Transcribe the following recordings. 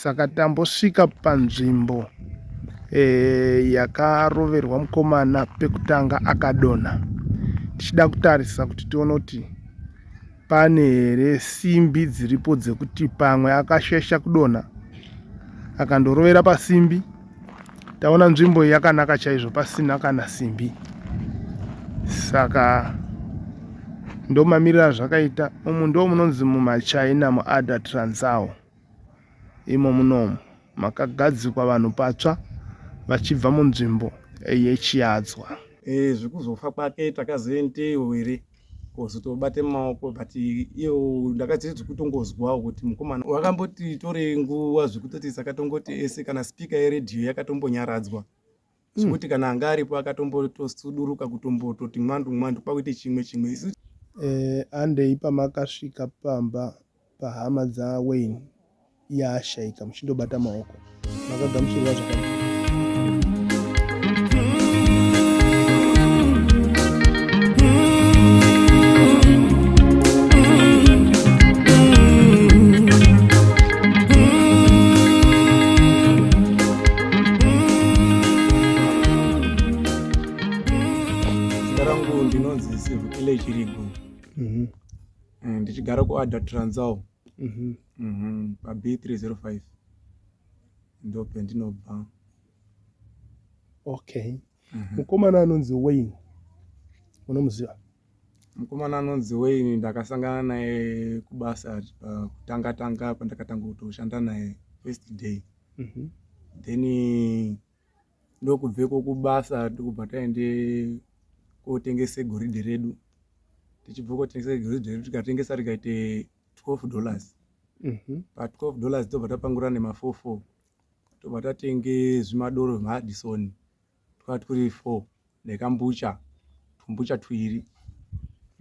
Saka tambosvika panzvimbo e, yakaroverwa mukomana pekutanga akadonha tichida kutarisa kuti tione kuti pane here simbi dziripo dzekuti pamwe akashesha kudonha akandorovera pasimbi. Taona nzvimbo iyi yakanaka chaizvo pasina kana simbi, saka ndomamiriro azvakaita. Umu ndo munonzi mumaChina muAda Transau imo munomu makagadzikwa vanhu patsva vachibva munzvimbo yeChiadzwa. Eh, zvekuzofa kwake takazoendeyo here kuzotobate maoko but iyo ndakadzidza zvekutongozwawo kuti mukomana wakamboti tore nguva zvekutoti sakatongoti ese kana speaker yeredhiyo yakatombonyaradzwa zvekuti kana anga aripo akatombotosuduruka kutombototi mwandu mwandu kwakuite chimwe chimwe isu. Eh, andei pamakasvika pamba pahama dzaWayne iye ashaika muchindobata maoko makagamuchirwa zvakadii? Zita rangu ndinonzi Sivukile Chirigu. Ndichigara kuAda Transau. Pa B305 ndo pendinobva. Okay. Mukomana anonzi Wayne unomuziva? Mukomana anonzi Wayne ndakasangana naye kubasa kutanga tanga pandakatanga kutoshanda naye first day. Then ndokubveko kubasa ndokubva taende kotengese goridhe redu. Tichibva kotengesa goridhe redu tikatengesa rikaite $12. Pa $12 tobva tapangura nema 44 tobva tatenge zvimadoro zvemadison twava twuri 4 nekambucha tumbucha twiri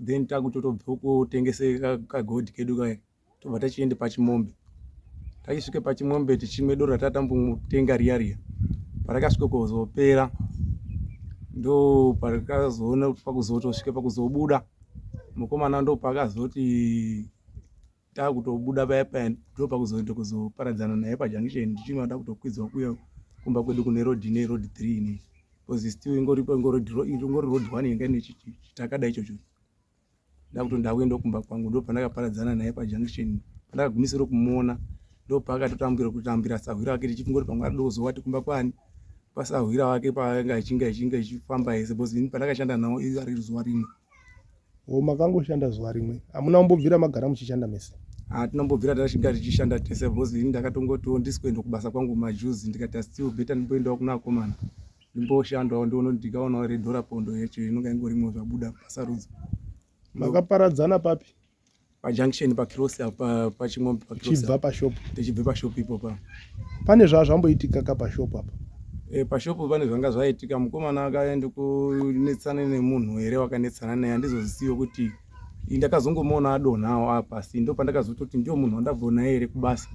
then takutotobva kotengese kagold kedu kaya tobva tachiende pachimombe. Tachisvike pachimombe tichimwe doro ratatambotenga riya riya parakasvika kuzopera ndo parakazoona pakuzotosvika pakuzobuda mukomana ndo paakazoti takutobuda paya paya ndo pakuzoenda kuzoparadzana naye pajunction ndichimwe ada kutokwidzwa kuya kumba kwedu kune road ine road 3 ine because still ingoripo ingori road 1 yanga ine chitakada ichocho. Ndakuti ndakuenda kumba kwangu ndo pandakaparadzana naye pajunction pandakagumisira kumuona ndo paakatotambira kutambira sahwira wake tichifungoti pamwe arikuda kuzowati kumba kwani kwasahwira wake paanga achinge achinge achifamba ese because ini pandakashanda nawo ari zuva rimwe. O makangoshanda zuva rimwe hamuna kumbobvira magara muchishanda mese? Hatina kumbobvira tashinga tichishanda tese because ini ndakatongotiwo ndisi kuenda kubasa kwangu majuzi ndikati still better ndimboendawo kuna akomana ndimboshandawo ndione ndikaonawo redhora pondo yacho inonga ingorimo zvabuda pasarudzo. Makaparadzana papi? Pajunction pacross apa pachimombe pacross. Tichibva pashop. Tichibva pashop ipopa. Pane zvazvamboitika ka pashop apa? E, pashop pane zvanga zvaitika mukomana akaenda kunetsana nemunhu here wakanetsana naye handizozivi kuti ndakazongomuona adonhawo apa asi ndo pandakazototi ndio munhu wandabva naye here kubasa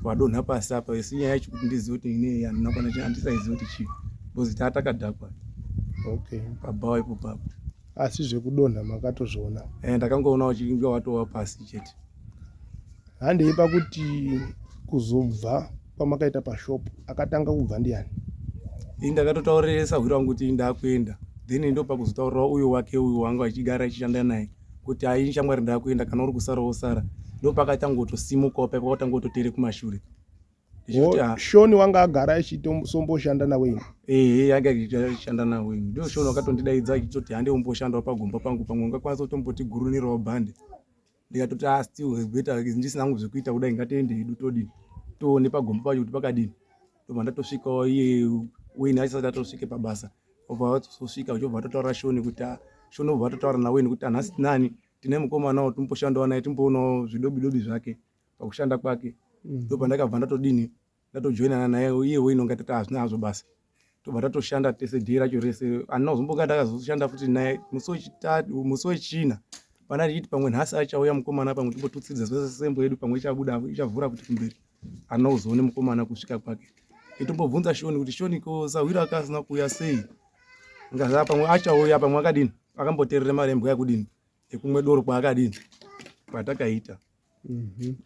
wadonha pasi apa isi nyaya yacho kuti ndizive kuti ine handina kwana handisaiziva kuti chii because taa takadhakwa. Okay. Pabhawa ipo papo. Asi zvekudonha makatozviona? Eh, ndakangoona uchinge watova pasi chete. Handei pakuti kuzobva kwamakaita pashop akatanga kubva ndiani? Ini ndakatotaurira sahwira wangu kuti ndakuenda then ndopakuzotaurira uyo wake uyo wangu achigara achishanda naye kuti hai shamwari ndakuenda kana uri kusara wosara ndopakatanga kutosimukawo paipa kwatanga kutotere kumashure. Shoni wanga agara achitomboshanda naWayne. Ehe, anga achishanda naWayne. Ndio Shoni wakatondidaidza achitoti hande umboshandawo pagomba pangu pamwe ungakwanisa kutomboti gurunirawo bhande. Ndikatoti ah still better ndisina hangu zvekuita kudai ngatiende hedu todini. Toone pagomba pacho kuti pakadini. Ndobva ndatosvikawo iye Wayne asati atosvike pabasa. Obva watosvika uchobva watotaura Shoni kuti ah Shoni obva watotaura naWayne kuti nhasi tinani tine mukomana timboshandawo naye timboonawo zvidobi dobi zvake. Pakushanda kwake ndopandakabva ndatodini ndatojoinana naye iye Wayne wanga tati hazvina hazvo basa tobva tatoshanda tese day racho rese handina kuzombonga ndakazoshanda futi naye musi wechitatu musi wechina pana ndichiti pamwe nhasi achauya mukomana pamwe timbotutsiridza sembo yedu pamwe ichabuda ichavhura futi kumberi handina kuzoone mukomana kusvika kwake nditombobvunza Shoni kuti Shoni ko sahwira akasina kuuya sei ngaza pamwe achauya pamwe akadini akamboterere marembwa ekudini ekumwe doro kwaakadini kwatakaita.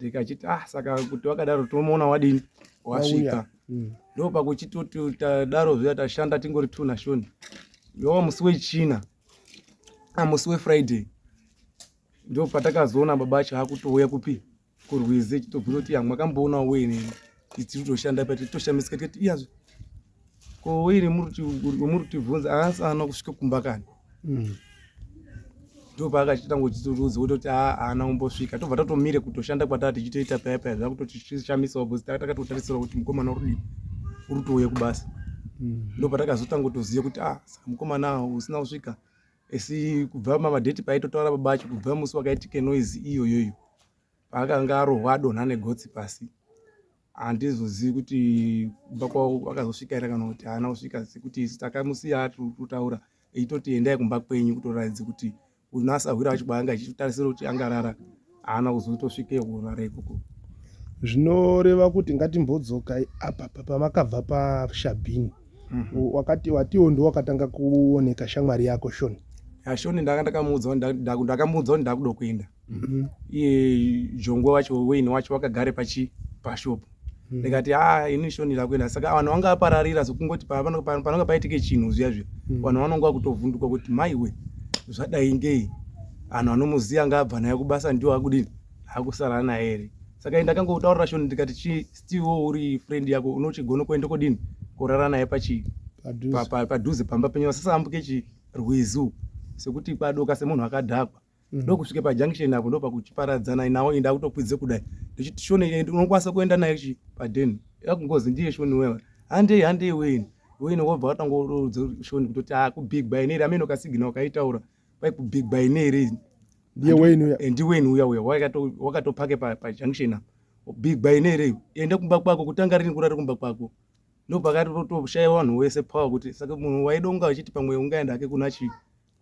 Ndikachiti ah saka kuti wakadaro tomuona wadini Wasvika. Ndopakuchitoti tadaro zviya tashanda tingori two naShoni. Yova musi wechina. Ah, musi weFriday. Ndopatakazoona baba acho akutouya kupi? Kurwizi achitobvunza kuti ya makamboonawo Wayne tiri kutoshanda pa titoshamisika tikati iyazve ko Wayne muri kutibvunza haasi haana kusvika kumba kani. Ndopaakachitanga kuchitiudza kutoti haana kumbosvika tobva tatomire kutoshanda kwataa tichitoita paya paya zvakutotichishamisawo because takatotarisira kuti mukomana uri uri kutouya kubasa. Ndopatakazotanga kutoziva kuti ah saka mukomana usina kusvika asi kubva mamadheti paitotaura baba acho kubva musi wakaitika noise iyoyoyo paakanga arohwa adonha negotsi pasi handizozivi kuti kumba kwavo akazosvika here kana kuti haana kusvika sekuti isu takamusiya atutaura eitoti endai kumba kwenyu kutoratidza kuti unasahwira wacho kwaanga achitarisira kuti angarara haana kuzotosvikeyo kurara ikoko. Zvinoreva kuti ngatimbodzokai apa pamakabva paShabhini. Wakati watiwo ndiwo wakatanga kuoneka shamwari yako Shoni. Ya Shoni ndanga ndakamuudza ndakamuudza kuti ndakuda kuenda. Iye Jongwe wacho Wayne wacho wakagare pachi pashop. Ndikati ah ini Shoni ndakuenda saka vanhu vanga vapararira sokungoti panonga paitike chinhu zviya zviya. Vanhu vanonga vakutovhunduka kuti maiwe zvadai ngei anhu anomuziva anga abva naye kubasa ndiwo akudini akusara naye here. Saka ini ndakangotaurira Shoni ndikati chi still uri friend yako unochigona kuenda kodini kurara naye pachi padhuze pamba penyu vasasambuke chi rwizi sekuti kwadoka semunhu akadhakwa. Ndokusvike pajunction apo ndopakuchiparadzana nawo enda kutokwidze kudai ndichiti Shoni unokwanisa kuenda naye chi padeni yakungozi ndiye Shoni wewe handei handei Wayne Wayne wobva watangoudza Shoni kutoti ah kubig by neri amene ukasignal ukaitaura kwai kubig by neri ndiye Wayne uya ndi Wayne uya uya wakatopake pa junction apo big by neri enda kumba kwako kutanga rini kurara kumba kwako ndopakatoshaya vanhu wese power kuti saka munhu waidonga achiti pamwe ungaenda hake kuna chi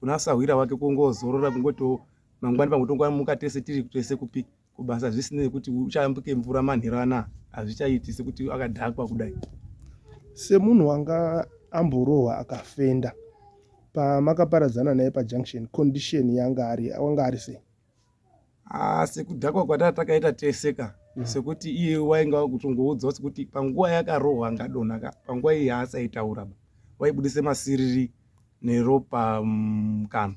kuna sahwira wake kungozorora kungoti mangwani pamwe tongomuka tese tiri tese kupi kubasa zvisinei kuti uchayambuke mvura manheru anaa hazvichaiti sekuti akadhakwa kudai. Semunhu wanga amborohwa akafenda pamakaparadzana naye pajunction condition yanga ari wanga ari sei? Ah, sekudhakwa kwataa takaita tese ka. Sekuti iye wainga wakutongoudzawo sekuti panguva yakarohwa angadonha ka panguva iyi haasaitaura ba waibudise masiriri neropa mukanwa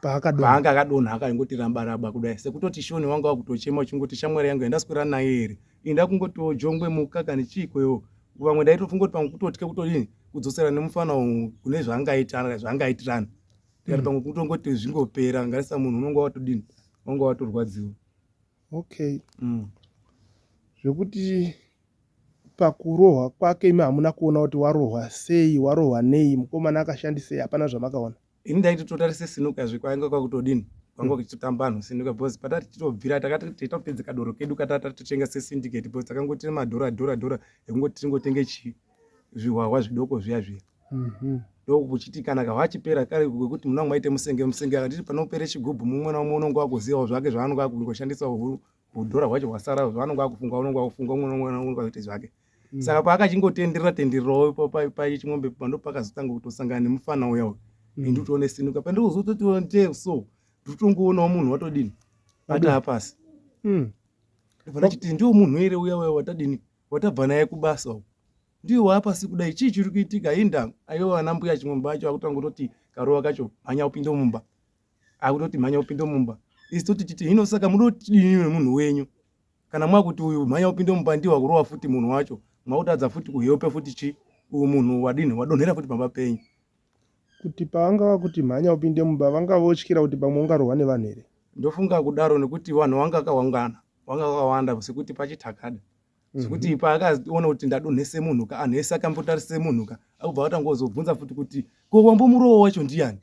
paanga akadonha akangoti ramba raba kudai sekutoti Shoni wanga wakutochema uchingoti shamwari yangu yandaswera naye here inda kungotiwo jongwe muka kani chiikoyo vamwe ndaitofunga kuti pamwe kutotya kutodini kudzosera nemufana uyu kune zvaangaitirana ndikati pamwe kutongoti zvingopera ngarisa munhu unonga watodini wanga watorwadziwa. Okay. Zvekuti pakurohwa kwake imi hamuna kuona kuti warohwa sei warohwa nei mukomana akashandisei hapana zvamakaona. Ini ndaiti totarise sinuka zve kwainga kwakutodini kwanga kuchitotamba anhu sinuka because patati tichitobvira takati tichitopedza kadoro kedu katata totenga sesyndicate because takangoti madhora dhora dhora ekungoti tingotenge chii zvihwahwa zvidoko zviya zviya. Ndokuchiti kana kahwachipera kare kwekuti muna mwaite musenge musenge akatiti panopere chigubhu mumwe naumwe unonga wakuzivawo zvake zvaanonga akungoshandisa hudhora hwacho hwasara zvaanonga akufunga unonga akufunga umwe naumwe unonga akuita zvake. Saka paakachingotenderera tendererawo pachimombe ndopakazotanga kutosangana nemufana uya uyu. Ndikutoone sinuka pandikuzototi nde so ndikutongoonawo munhu watodini ataa pasi. Ndobva ndiwo munhu here uya uya watadini watabva naye kubasa uku. Ndiye waapasi kudai chii chiri kuitika inda aiwa ana mbuya chimombe acho akutanga kutoti karova kacho mhanya upinde mumba. Akutoti mhanya upinde mumba. Isu toti chiti hino saka munotidini nemunhu wenyu. Kana mwakuti uyu mhanya upinde mumba ndiwo akurova futi munhu wacho mwakutadza futi kuhelpe futi chi uyu munhu wadini wadonhera futi pamba penyu. Kuti pavanga vakuti mhanya upinde mumba vanga votyira kuti pamwe ungarohwa nevanhu here? Ndofunga kudaro nekuti vanhu vanga vakawangana vanga vakawanda sekuti pachitakada. Sekuti paakaona kuti ndadonhese munhu ka anhu ese akambotarise munhu ka akubva atangozobvunza futi kuti ko wambomurowa wacho ndiyani?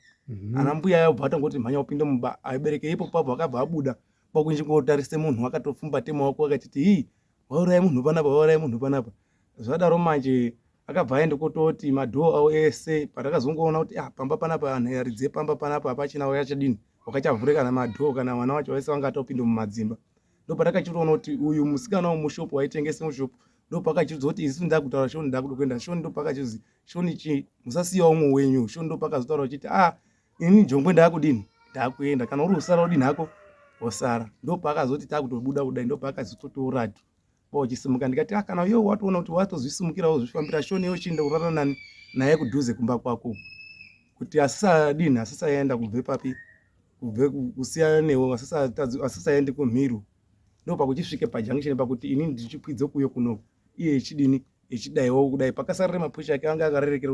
Ana mbuya aya obva atangoti mhanya upinde mumba aibereke ipo papo akabva abuda kwakuchingotarise munhu akatopfumbate maoko akachiti hii wauraya munhu panapa wauraya munhu panapa. Zvadaro manje akabva aenda kototi madhoo awo ese patakazongoona kuti ah pamba panapa anhu aridzi epamba panapa hapachina wakachadini wakachavhure kana madhoo kana vana vacho vese vanga atopinda mumadzimba. Ndopatakachitoona kuti uyu musikana wemushopu waitengesa mushopu ndopakachiudza kuti isu ndakutaura Shoni ndakuda kuenda Shoni ndopakachizi Shoni chi musasiya umwe wenyu Shoni ndopakazotaura uchiti ah ini jongwe ndakudini ndakuenda kana uri usara udini hako wosara ndopakazoti takutobuda kudai ndopakazototora Uchisimuka ndikati ah, kana iwe watoona kuti watozvisimukirawo zvifambira shoni iwe uchienda kurara nani naye kudhuze kumba kwako kuti asisadini asisaenda kubve papi kubve kusiyana newe asisaendi kumhiru ndopakuchisvike pajunction pakuti ini ndichikwidze kuyo kunoku iye ichidini ichidaiwo kudai pakasarira mapushi ake anga akarerekera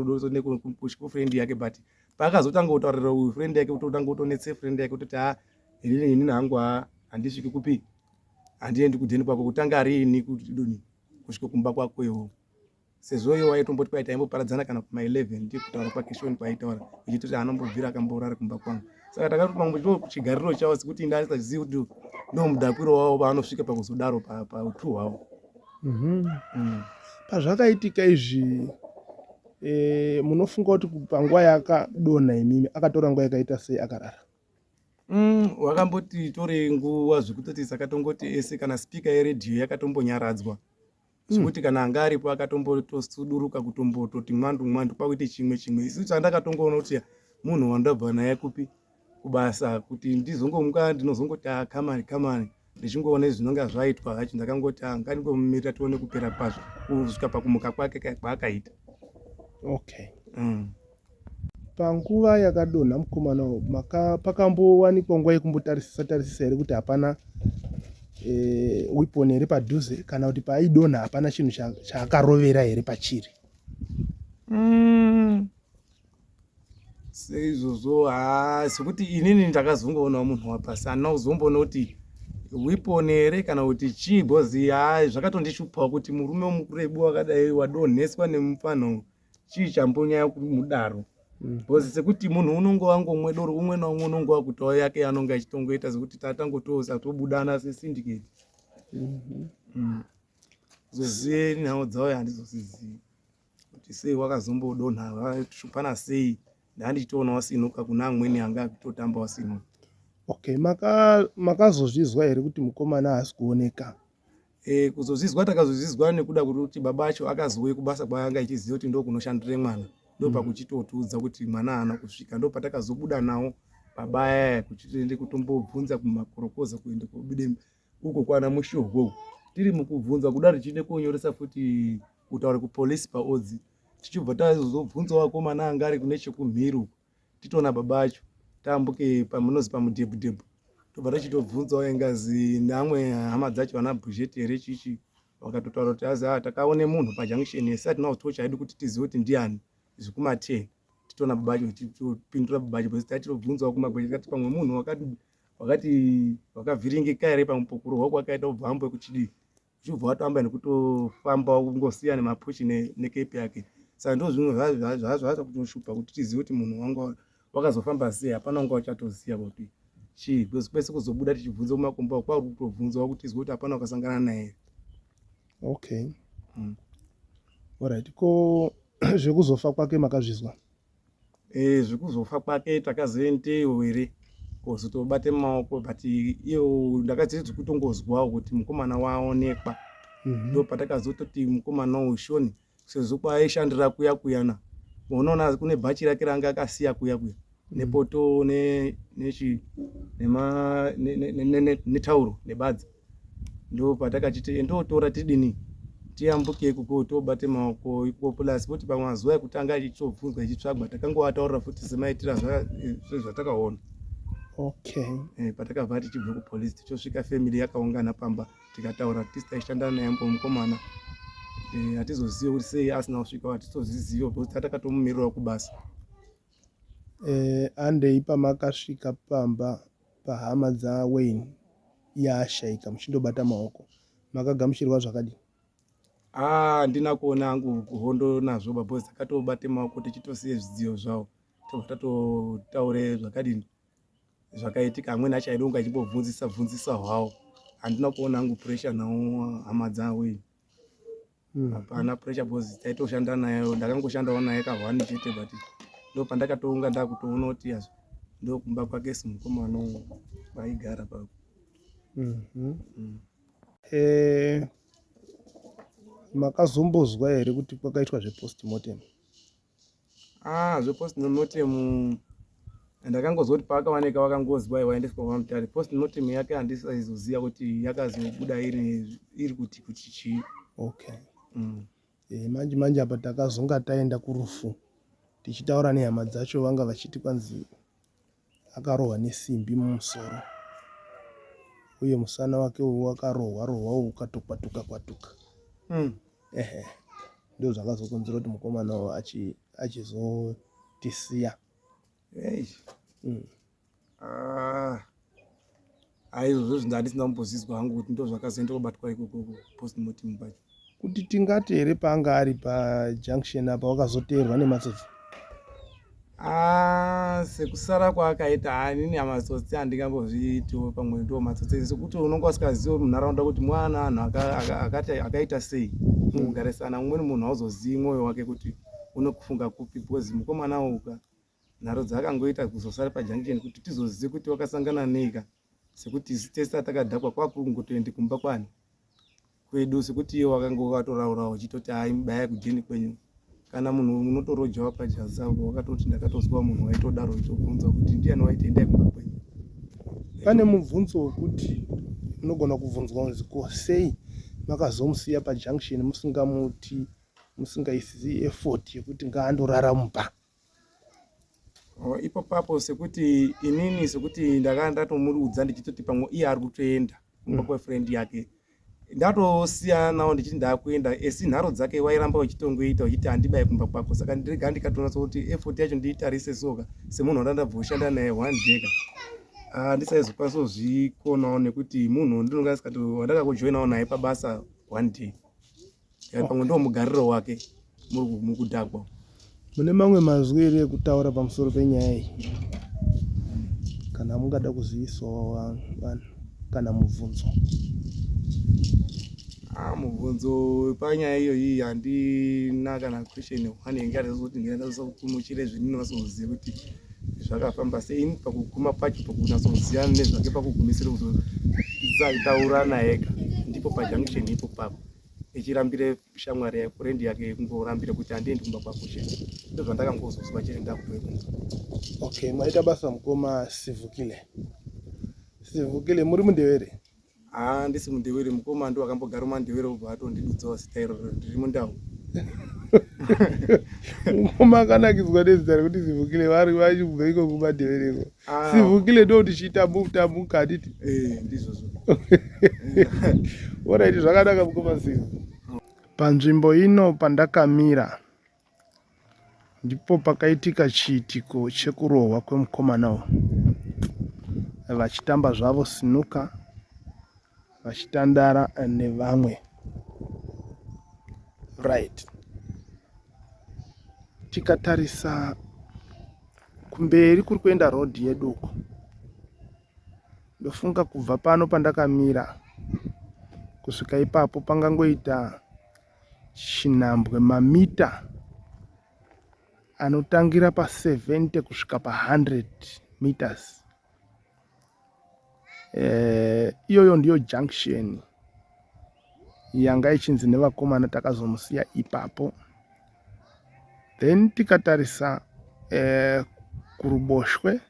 kufriend yake but paakazotanga kutaurira uyu friend yake kutotanga kutonetse friend yake kutoti ha inini inini hangu ha handisviki kupi handiendi kudheni kwako kutanga riini kudini kusvika kumba kwako iwo sezvo iwo waitomboti kwai taimboparadzana kana kuma 11 ndiye kutaura kwake shoni kwaitaura ichitoti anombobvira akamborara kumba kwangu saka takati mambo cho chigariro chavo sekuti ndasazivi kuti ndo mudhakwiro wavo paanosvika pakuzodaro pautu hwavo mm -hmm. mm. Pazvakaitika izvi e, munofunga kuti panguva yaakadonha imimi akatora nguva yakaita sei akarara? Mm, wakamboti tore nguva zvekutoti sakatongoti ese kana spika yeredhiyo yakatombonyaradzwa zvekuti mm. kana anga aripo akatombotosuduruka kutombototi mwandu mwandu kwakuite chimwe chimwe isu chandakatongoona kuti munhu wandabva naye kupi kubasa kuti ndizongomuka ndinozongoti ah, kamani kamani ndichingoona izvi zvinonga zvaitwa hacho ndakangoti ah, ngandingomumirira tione kupera kwazvo kusvika pakumuka kwake kwaakaita okay mm. Panguva yakadonha mukomana uyu pakambowanikwa nguva yekumbotarisisa tarisisa here kuti hapana e, weapon here padhuze kana kuti paaidonha hapana chinhu chaakarovera here pachiri? Mm. Seizvozvo haa sekuti inini ndakazongoonawo munhu wapasi handina kuzomboona kuti weapon here kana kuti chii because haa zvakatondishupawo kuti murume mukurebu wakadai wadonheswa nemupfanha chii chambonyaya kumudaro mm. because sekuti munhu unonge wangomwe doro umwe naumwe unonge wakutawo yake yanonge achitongoita sekuti tatangotosa tobudana sesyndicate mm-hmm. mm. zozive nhau dzawo handizozizivi kuti sei wakazombodonha vashupana sei ndandichitoona wasinuka kuna amweni anga akutotamba wasinuka okay makazozvizwa here kuti mukomana haasi kuoneka E, kuzozvizwa takazozvizwa nekuda kwekuti baba acho akazouye kubasa kwaanga ichiziva kuti ndokunoshandire mwana ndopakuchitotiudza kuti mwana haana kusvika ndopatakazobuda nawo baba aya kuchitoende kutombobvunza kumakorokoza kuende kobude uko kwana mushogo tiri mukubvunza kuda tichiende konyoresa futi kutaura kupolisi paodzi tichibva tazobvunzawo vakomana anga ari kune chekumhiri uko titoona baba acho tambuke pamunozi pamudhebhudhebhu tobva tachitobvunzawo ingazi neamwe hama dzacho vana bhuzheti here chichi vakatotaura kuti azi ah, takaone munhu pajunction yese atina kutocha hedu kuti tizive kuti ndiani zvikumaten titoona baba acho titopindura baba acho because tachitobvunzawo kumagweja tikati pamwe munhu wakati wakati wakavhiringika here pamwe pokurohwa kwakaita ubva ambo kuchidii uchibva watamba nekutofamba kungosiya nemapushi nekepi yake saka ndo zvimwe zvazvazvakutoshupa kuti tizive kuti munhu wanga wakazofamba sei hapana wanga uchatoziva kuti chii because kwese kuzobuda tichibvunza kumakomba kwauri kutobvunzawo kuti tizwe kuti hapana wakasangana naye okay mm. Alright ko zvekuzofa kwake makazvizwa Eh, zvekuzofa kwake takazoendeyo here kuzotobate maoko but iyo ndakadzidza kutongozwawo kuti mukomana waonekwa mhm. ndo patakazototi mukomana ushoni sezvo kwaaishandira kuya kuyana unoona kune bhachi rake ranga akasiya kuya kuya mhm. nepoto nechi netauro nebadza ndo patakachiti endotora tidini tiyambuke ikoko tobate maoko ikoko plus futi pamwe mazuva ekutanga achitobvunzwa ichitsvagwa takangovataurira futi semaitira zvatakaona okay eh, patakabva tichibva kupolice tichosvika family yakaungana pamba tikataura tisi taishanda naye mbo mukomana eh, hatizozive kuti sei asina kusvika hatitozizive because tatakatomumirirawo kubasa eh, andei pamakasvika pamba pahama dzaWayne yaashaika muchindobata maoko makagamuchirwa zvakadii? Ah, handina kuona hangu hondo nazvo baboys takatobate maoko tichitosiye zvidziyo zvavo tobva tatotaure zvakadini zvakaitika amweni acho aidonga achimbobvunzisa bvunzisa hwawo handina kuona hangu pressure nawo hama dzaWayne hmm. hapana pressure because taitoshanda naye ndakangoshandawo naye kahwani chete but ndo pandakatounga ndakutoona kuti yazvo ndokumba kwake simukomana vaigara pako mm -hmm. mm. eh, makazombozwa here kuti kwakaitwa zvepostmortem ah zvepostmortem Ndakangozwa kuti paakawanika wakangozi wai waendeswa kwaMutare. Post mortem yake handisaizoziva kuti yakazobuda iri iri kuti kuti chii. Okay. E, manje manje apa takazonga taenda kurufu tichitaura nehama dzacho vanga vachiti kwanzi akarohwa nesimbi mumusoro uye musana wake uyu wakarohwa rohwa ukatokwatuka kwatuka. Ehe, ndizvo zvakazokonzera kuti mukomana uyu achizotisiya. Ah. Aizvozvo zvinhu handisina kumbozvizwa hangu kuti ndo zvakazoenda kubatwa ikoko postmortem pacho. Kuti tingati here paanga ari pajunction apa wakazoteerwa nematsotsi? Ah, sekusara kwaakaita hanini amatsotsi handingambozviitiwo pamwe ndo matsotsi sekuti unonga usikazivi munharaunda kuti mwana anhu akaita sei mukugarisana umweni munhu hauzozivi mwoyo wake kuti unokufunga kupi because mukomana uka nharo dzaakangoita kuzosara pajunction kuti tizozive kuti wakasangana neika sekuti isu tese atakadhakwa kwakungotoende kumba kwani kwedu sekuti iye wakanga wakatoraurawo uchitoti hai mubaya kujeni kwenyu kana munhu unotorojawa pajazi apo wakatoti ndakatozwa munhu waitodaro uchitobvunza kuti ndiani waiti endai kumba kwenyu. Pane mubvunzo wekuti unogona kubvunzwa kunzi ko sei makazomusiya pajunction musingamuti musingaisi effort yekuti ngaandorara mumba? Oh, ipo papo sekuti inini sekuti ndaka ndatomuudza ndichitoti pamwe iye ari kutoenda kumba kwefriend yake ndatosiyana nawo ndichiti ndakuenda esi nharo dzake wairamba uchitongoita uchiti handibaye kumba kwako saka ndirega ndikatonatsa kuti effort yacho ndiitarise soka semunhu wandandabva kushanda naye one day ka handisaizokwanisa kuzvikonawo nekuti munhu ndinonga sikati wandakakujoinawo naye pabasa one day pamwe ndo mugariro wake mukudhakwa. Mune mamwe mazwi here ekutaura pamusoro penyaya iyi kana mungada kuzivisawo vanhu kana mubvunzo? Ah, mubvunzo panyaya iyoyi handina kana question one yange kuti ndingatsokunochire zvendinonatsoziva kuti zvakafamba sei ini pakuguma pacho pakunatsoziva nezvake pakugumisira kuzotaura naye ka ndipo pajunction ipo papo echirambire shamwari yake friend yake kungorambira kuti handiendi kumba kwako chete ndo zvandakangozozwa chete ndakutoekunza. Okay, maita basa mukoma Sivukile. Sivukile, muri muNdevere? Ah, ndisi muNdevere mukoma, ndo akambogara muMandevere ubva atondidudzawo zita iroro, ndiri mundau. Mukoma akanakidzwa nezita rekuti Sivukile vari vachibva iko kuMandevereko. Ah. Sivukile ndo tichiita mutamuka handiti? Eh, ndizvozvo. Alright, zvakanaka mukoma Sivu. Panzvimbo ino pandakamira ndipo pakaitika chiitiko chekurohwa kwemukomana uyu vachitamba zvavo sinuka vachitandara nevamwe. Right, tikatarisa kumberi kuri kuenda road yedu uko, ndofunga kubva pano pandakamira kusvika ipapo pangangoita chinhambwe mamita anotangira pa70 kusvika pa100 meters. Iyoyo ndiyo junction yanga ichinzi nevakomana takazomusiya ipapo. Then tikatarisa kuruboshwe,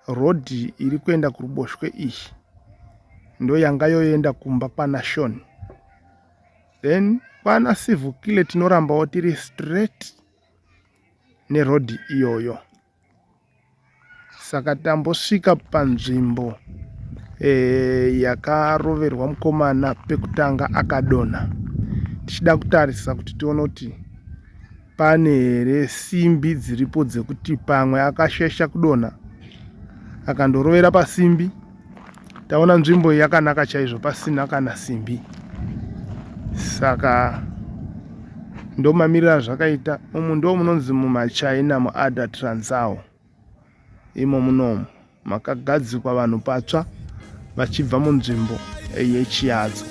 rodhi iri kuenda kuruboshwe iyi ndo yanga yoenda kumba kwana Sean. Then kwana Sivukile tinorambawo tiri straight nerodhi iyoyo. Saka tambosvika panzvimbo yakaroverwa mukomana pekutanga akadonha, tichida kutarisa kuti tione kuti pane here simbi dziripo dzekuti pamwe akashesha kudonha akandorovera pasimbi. Taona nzvimbo iyi yakanaka chaizvo pasina kana simbi, saka ndomamiriro azvakaita. Umu ndo munonzi mumaChina muAda Transau, imo munomu makagadzikwa vanhu patsva vachibva munzvimbo yeChiyadzo.